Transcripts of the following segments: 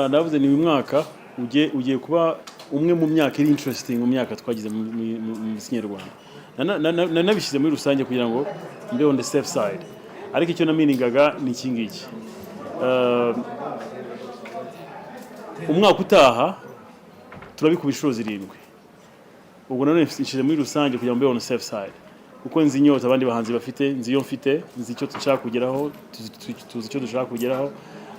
Navuze ni uyu mwaka ugiye kuba umwe mu myaka iri interesting mu myaka twagize mu muziki nyarwanda. Nabishyize muri rusange kugira ngo mbe on the safe side, ariko icyo naminingaga ni iki ngiki: umwaka utaha turabikuba inshuro zirindwi. Ubwo nanone nshyize muri rusange kugira ngo mbe on the safe side, kuko nzi inyota abandi bahanzi bafite, nzi iyo mfite, nzi icyo dushaka kugeraho, tuzi icyo dushaka kugeraho.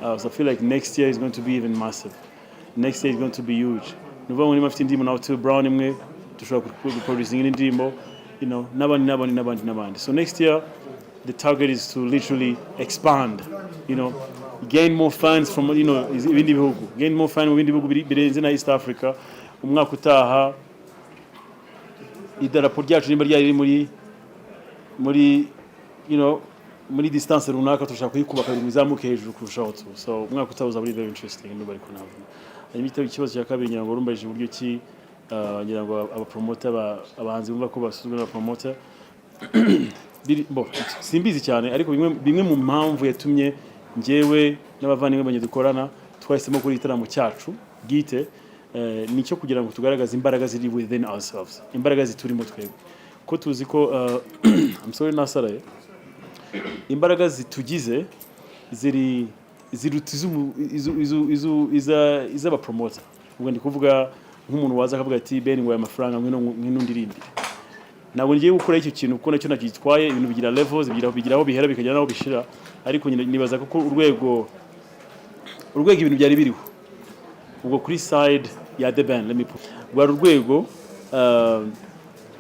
So I feel like next year is going to be even massive. Next year is going to be huge. Ni ukuvuga ngo niba mfite indirimbo na Otile Brown imwe, dushobora guproducinga indi ndirimbo, n'abandi, n'abandi, n'abandi, n'abandi. So next year the target is to literally expand, gain more fans from ibindi bihugu, gain more fans mu bindi bihugu birenze na East Africa. Umwaka utaha idarapo ryacu nimba ryari riri muri muri distance runaka, turashaka kuyikuba kabiri ngo izamuke hejuru kurushaho tu. So umwaka utaha uzaba uri very interesting. Ndumva ariko navuga. Hanyuma ikibazo cya kabiri, ngira ngo urumbajije uburyo ki, ngira ngo abapromoter, abahanzi bumva ko basuzugura n'abapromoter. Bo, simbizi cyane, ariko bimwe mu mpamvu yatumye njyewe n'abavandimwe banjye dukorana twahisemo kuri igitaramo cyacu bwite, ni icyo kugira ngo tugaragaze imbaraga ziri within ourselves, imbaraga ziturimo twebwe, ko tuzi ko, I'm sorry, nasaraye, imbaraga zitugize ziri ziruta iz'abapromoter. Ubwo ndi kuvuga nk'umuntu waza akavuga ati: "Ben, ngo aya mafaranga, ngwino ndirimbire." Ntabwo ngiye gukora icyo kintu kuko nacyo ntacyo gitwaye. Ibintu bigira levels, bigira aho bihera bikagera n'aho bishira. Ariko nyine nibaza ko urwego ibintu byari biriho ubwo kuri side ya The Ben, let me put, rwari urwego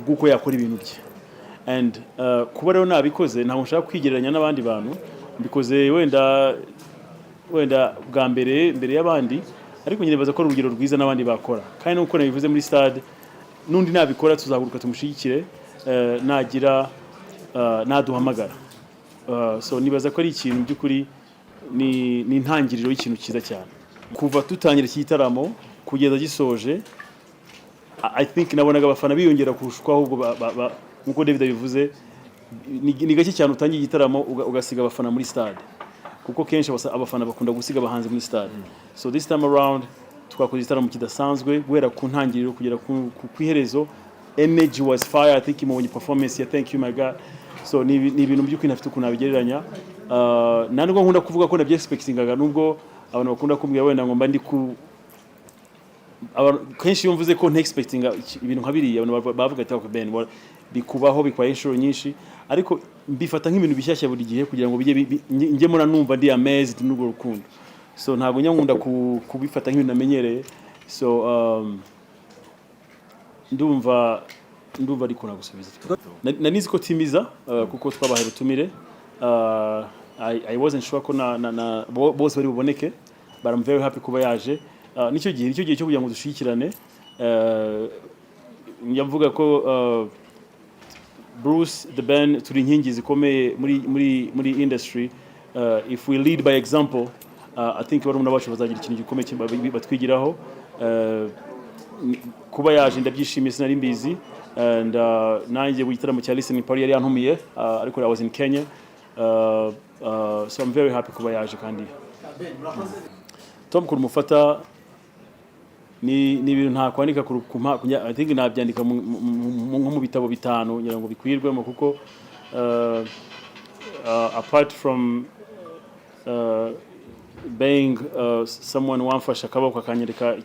rw'uko yakora ibintu bye. And kuba rero nabikoze, ntabwo nshaka kwigereranya n'abandi bantu. Mbikoze wenda bwa mbere mbere y'abandi, ariko nyine nibaza ko ari urugero rwiza n'abandi bakora. Kandi nuko nabivuze muri stade, n'undi nabikora tuzahaguruka tumushyigikire, nagira naduhamagara. So nibaza ko ari ikintu by'ukuri ni intangiriro y'ikintu cyiza cyane. Kuva dutangira iki gitaramo kugeza gisoje, I think nabonaga abafana biyongera kurusha uko ahubwo nkuko David abivuze, ni gake cyane utangiye igitaramo ugasiga abafana muri stade, kuko kenshi abafana bakunda gusiga abahanzi muri stade. So this time around twakoze igitaramo kidasanzwe guhera ku ntangiriro kugera ku iherezo. Energy was fire. I think mubonye performance ya "Thank You My God". So ni ibintu by'ukuri ntafite ukuntu nabigereranya. Nta nubwo nkunda kuvuga ko nabyo expectingaga, nubwo abantu bakunda kumbwira wenda ngo mba ndi ku kenshi iyo mvuze ko nte-expectinga ibintu nka biriya, abantu bavuga ati: "Okay, Ben, bikubaho, bikwaye inshuro nyinshi." Ariko mbifata nk'ibintu bishyashya buri gihe kugira ngo bijye njye mura numva ndi amazed n'urwo rukundo. So ntabwo njya nkunda kubifata nk'ibintu namenyereye. So ndumva ariko nagusubiza. Nari nzi ko team iza, kuko twabahaye ubutumire. I wasn't sure ko na bose bari buboneke, but I'm very happy kuba yaje. Nicyo gihe cyo kugira ngo dushyigikirane. Njya mvuga ko Bruce, The Ben, turi inkingi zikomeye muri industry. If we lead by example, I think barumuna bacu bazagira ikintu gikomeye batwigiraho. Kuba yaje ndabyishimiye, sinari mbizi. And nanjye mu gitaramo cya listening party yari yantumiye, ariko I was in Kenya. So I'm very happy kuba yaje. Kandi Tom kurumufata ni ibintu ntakwandika ku I think nabyandika nko mu bitabo bitanu ngira ngo bikwirwemo, kuko apart from being someone wamfashe akaboko akanyereka,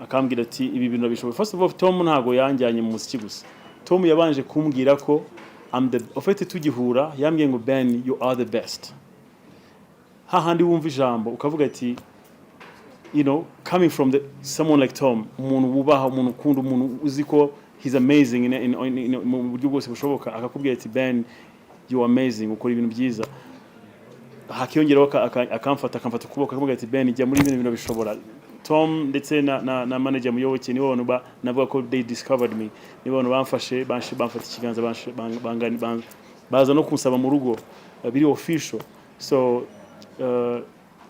akambwira ati: "Ibi bintu urabishoboye." First of all, Tom ntago yanjyanye mu muziki gusa. Tom yabanje kumbwira ko I'm the, en fait tugihura yambwiye ngo: "Ben, you are the best." Hahandi wumva ijambo ukavuga ati, coming from someone like Tom, umuntu wubaha, umuntu ukunda, umuntu uzi ko he's amazing in mu buryo bwose bushoboka, akakubwira ati: "Ben, you are amazing, ukora ibintu byiza." Hakiyongeraho akamfata ukuboko akamubwira ati: "Ben, jya muri bino bintu bishobora." Tom ndetse na manager Muyoboke nibo bantu navuga ko they discovered me, nibo bantu bamfashe, bamfata ikiganza, baza no kunsaba mu rugo, biri official. So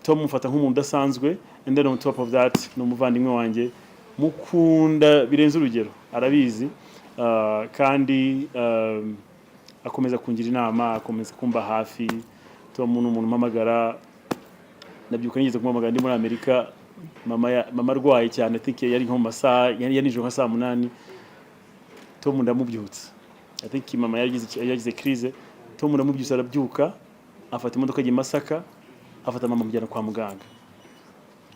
Tom mufata nk'umuntu udasanzwe. And then on top of that ni umuvandimwe wanjye, mukunda birenze urugero, arabizi. Kandi akomeza kungira inama, akomeza kumba hafi. Tom ni umuntu umpamagara. Ndabyuka nigeze kumuhamagara ndi muri Amerika, mama arwaye cyane. I think yari nko mu masaha yari nijoro nka saa 8. Tom ndamubyutsa. I think mama yari yagize crise. Tom ndamubyutsa, arabyuka, afata imodoka ajya i Masaka, afata mama amujyana kwa muganga.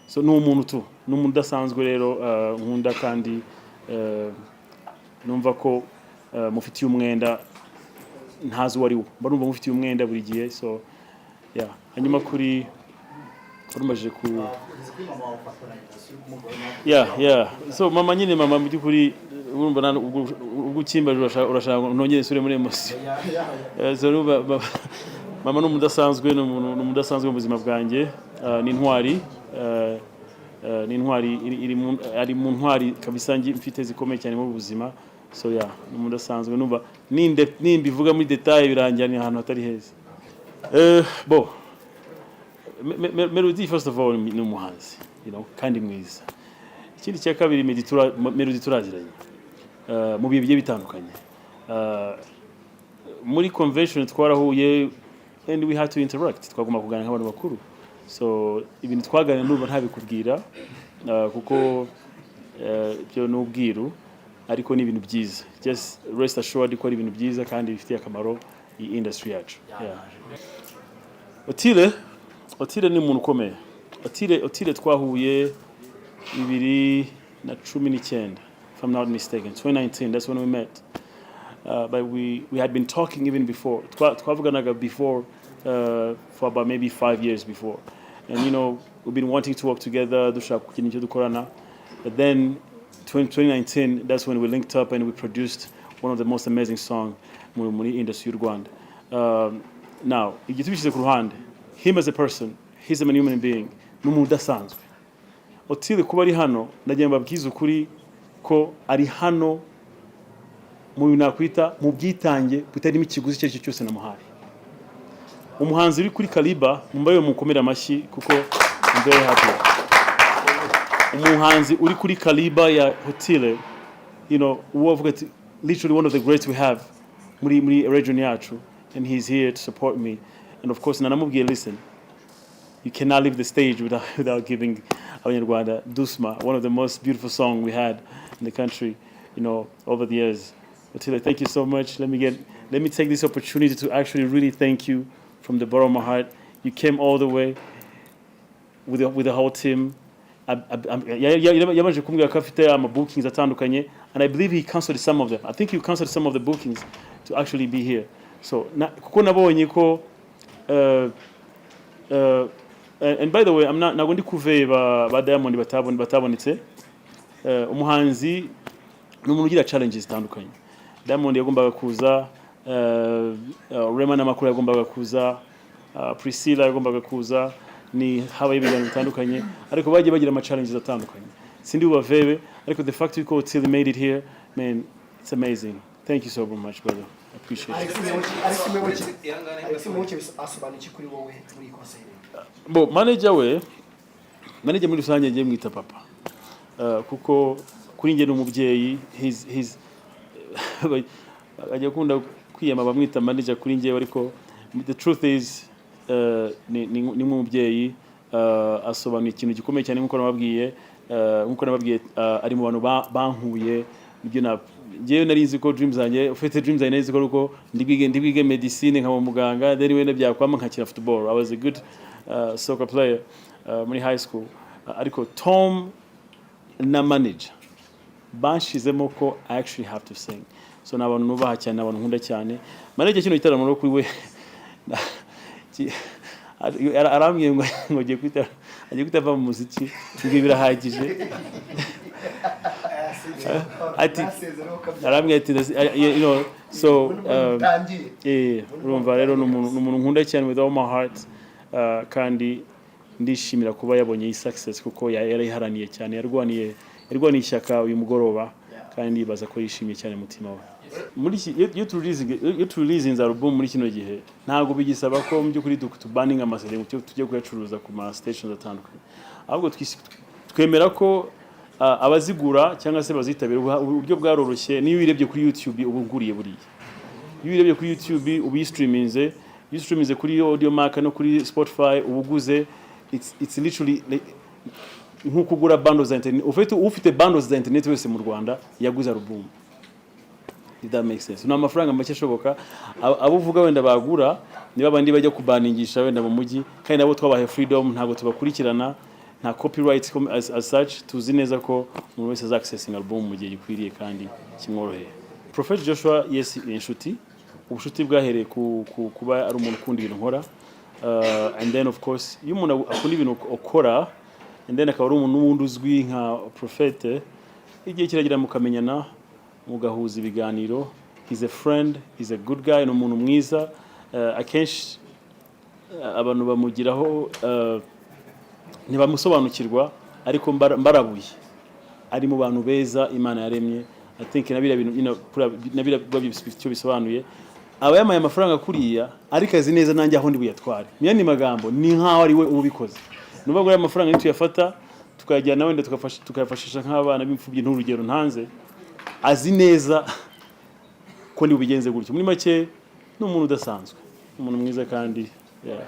So ni umuntu tu, ni umuntu udasanzwe rero, nkunda kandi numva ko mufitiye umwenda. Ntazi uwo ari wo, mba numva mufitiye umwenda buri gihe. So yeah, hanyuma kuri warumajije ku Ugeze kuri mama wawe, ufatana invitation kumugora. Yeah, so mama nyine, mama mu by'ukuri urumva ubwo ukimbaje urashaka ngo nongere nsubire muri emotion. So urumva, mama ni umuntu udasanzwe, ni umuntu udasanzwe mu buzima bwanjye. Ni intwari, ni intwari ari mu ntwari kabisa mfite zikomeye cyane mu buzima. So yeah, ni umuntu udasanzwe. Numva nimbivuga muri detail birangira ni ahantu hatari heza. Bo Melody, first of all, ni umuhanzi kandi mwiza. Ikindi cya kabiri, Melody turaziranye mu bihe bigiye bitandukanye. Muri convention twarahuye and we had to interact, twagomba kuganira nk'abantu bakuru. So ibintu twaganira ndumva ntabikubwira, kuko byo ni ubwiru, ariko ni ibintu byiza. Just rest assured ko ari ibintu byiza kandi bifitiye akamaro iyi industry yacu. Yeah. Otile ni umuntu ukomeye. Otile twahuye 2019, if I'm not mistaken, 2019, that's when we met. But we had been talking even before. Twavuganaga before, for about maybe 5 years before. And we've been wanting to work together, dushaka kugira icyo dukorana. But then 20, 2019, that's when we linked up and we produced one of the most amazing songs muri industry y'u Rwanda. Now, ibyo tubishyize ku ruhande, him as a person, he's a human being, ni umuntu udasanzwe. Otile kuba ari hano, ndagira ngo mbabwize ukuri ko ari hano mu bintu nakwita mu bwitange butarimo ikiguzi icyo ari cyo cyose namuhaye. Umuhanzi uri kuri Kaliba, mumbaye mukomere amashyi kuko I'm very happy. Umuhanzi uri kuri Kaliba ya Otile, uwo avuga ati literally one of the greats we have muri region yacu, and he's here to support me. And of course nanamubwiye, "Listen, you cannot leave the stage without giving Abanyarwanda Dusma, one of the most beautiful songs we had in the country, over the years." Otile, thank you so much. Let me take this opportunity to actually really thank you from the bottom of my heart. You came all the way with the whole team. Yabanje kumbwira ko afite ama bookings atandukanye, and I believe he cancelled some of them. I think he cancelled some of the bookings to actually be here. So kuko nabonye ko and by the way, I'm not, ntabwo ndi kuveba ba Diamond batabonetse. Umuhanzi ni umuntu ugira challenges zitandukanye. Diamond yagombaga kuza, Rema Namakula yagombaga kuza, Priscilla yagombaga kuza, ni habaye ibiganiro bitandukanye, ariko bagiye bagira ama challenges atandukanye. Sindi bubavebe, ariko the fact yuko Otile made it here, man, it's amazing. Thank you so much, brother. I appreciate it. Alex Muyoboke asobanuye iki kuri wowe muri iyi concert? Bo manager we, manager muri rusange ngiye mwita papa, kuko kuri njye ni umubyeyi. He's ajya akunda kwiyama bamwita manager kuri njyewe, ariko the truth is ni nk'umubyeyi. Asobanuye ikintu gikomeye cyane nk'uko nababwiye, ari mu bantu bankuye ibyo na njyewe nari nzi ko dreams zanjye, ufite dreams zanjye, nari nzi ko ari uko ndi bwige medicine nkaba muganga, then wenda byakwama nkakina football. I was a good soccer player muri high school. Ariko Tom na manager banshizemo ko I actually have to sing. So ni abantu nubaha cyane, ni abantu nkunda cyane. Manager, kino gitaramo rero kuri we arambwiye ngo agiye kwita ava mu muziki, ngo ibi birahagije. Ati arambwiye ati so urumva rero ni umuntu nkunda cyane with all my heart, kandi ndishimira kuba yabonye iyi success kuko yarayiharaniye cyane, yarwaniye ishyaka uyu mugoroba, kandi ndibaza ko yishimiye cyane umutima we. Muri iyo tureleasinze album muri kino gihe, ntabwo bigisaba ko mu by'ukuri tuburninga ama CD ngo tujye kuyacuruza ku ma stations atandukanye, ahubwo twemera ko abazigura cyangwa se bazitabira, uburyo bwaroroshye. Niyo uyirebye kuri YouTube uba uguriye buriya, iyo uyirebye kuri YouTube uba uyistreaminze, iyo ustreaminze kuri Audiomack no kuri Spotify uba uguze. It's literally like, nk'uko ugura bundles za internet. Ufite bundles za internet wese mu Rwanda yaguze album, if that makes sense. Ni amafaranga make ashoboka. Abo uvuga wenda bagura niba abandi bajya kubaningisha wenda mu mujyi, kandi nabo twabahe freedom, ntabwo tubakurikirana, nta copyright as such. Tuzi neza ko umuntu wese aza accessing album mu gihe gikwiriye kandi kimworoheye. Prophet Joshua, yes, ni inshuti. Ubucuti bwahereye ku kuba ari umuntu ukunda ibintu nkora, and then of course iyo umuntu akunda ibintu ukora and then akaba ari umuntu n'ubundi uzwi nka prophet, igihe kiragira mukamenyana, mugahuza ibiganiro. He's a friend, he's a good guy, ni umuntu mwiza. Akenshi abantu bamugiraho ntibamusobanukirwa, ariko mbarabuye ari mu bantu beza Imana yaremye. I think na biriya bintu na biriya biba bifite icyo bisobanuye. Aba yamaye amafaranga kuriya, ariko azi neza nanjye aho ndi buyatware. Mu yandi magambo, ni nkaho ari we ubikoze. Ni ukuvuga ngo aya mafaranga nituyafata tukayajyana wenda tukayafashisha nk'abana b'imfubyi, n'urugero ntanze, azi neza ko ndi bubigenze gutyo. Muri make ni umuntu udasanzwe, umuntu mwiza kandi, yeah.